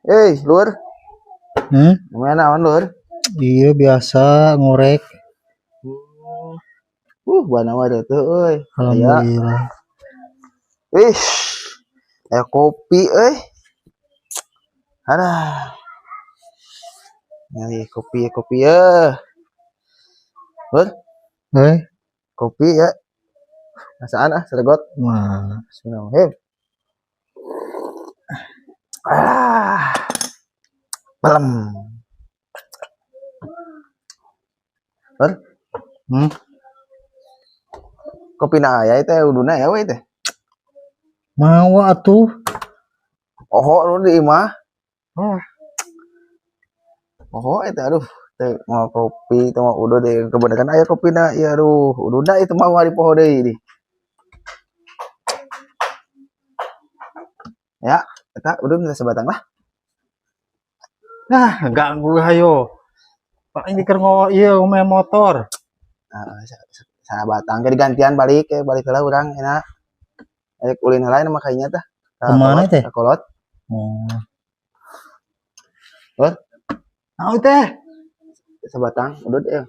Eh, Lur. Hmm? Gimana naon, Lur? Iya, biasa ngorek. Bana mah tuh euy. Aya. Alhamdulillah. Wih. Aya kopi euy. Alah. Nyari kopi kopi ya. Lur, Eh, kopi ya. Masaan ah, seregot. Wah. Bismillahirrahmanirrahim. Ah. Belum. Lur, Hmm? Kopi na aya teh uduna ya we teh. Mau atuh. Oh, lu di imah. Oh. Oh, itu aduh, teh mau kopi teh mau udud deh. Kebenaran aya kopi na, ya aduh, ududna itu mau hari poho deui di. Ya, eta udud minta sebatang lah. Nah, ganggu hayo. Pak ini keur ieu main motor. Nah, sabatang ke digantian balik ke balik heula urang enak. Rek ulin heula mah kayaknya tah. Ka Kemana kolot, teh? Ka kolot. Oh. Lur, Naon teh? Sebatang udud ya.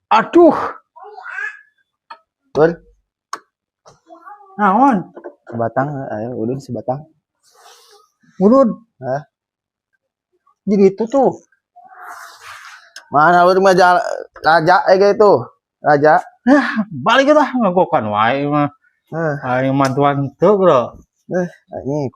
Aduh, Lur, naon? Sebatang ayo udud sebatang. Udud. Hah? Jadi itu tuh. Mana lu mah raja gitu. Raja. Nah, balik kita ngagokan wae mah. Eh, Aing mantuan teu, Bro. Ini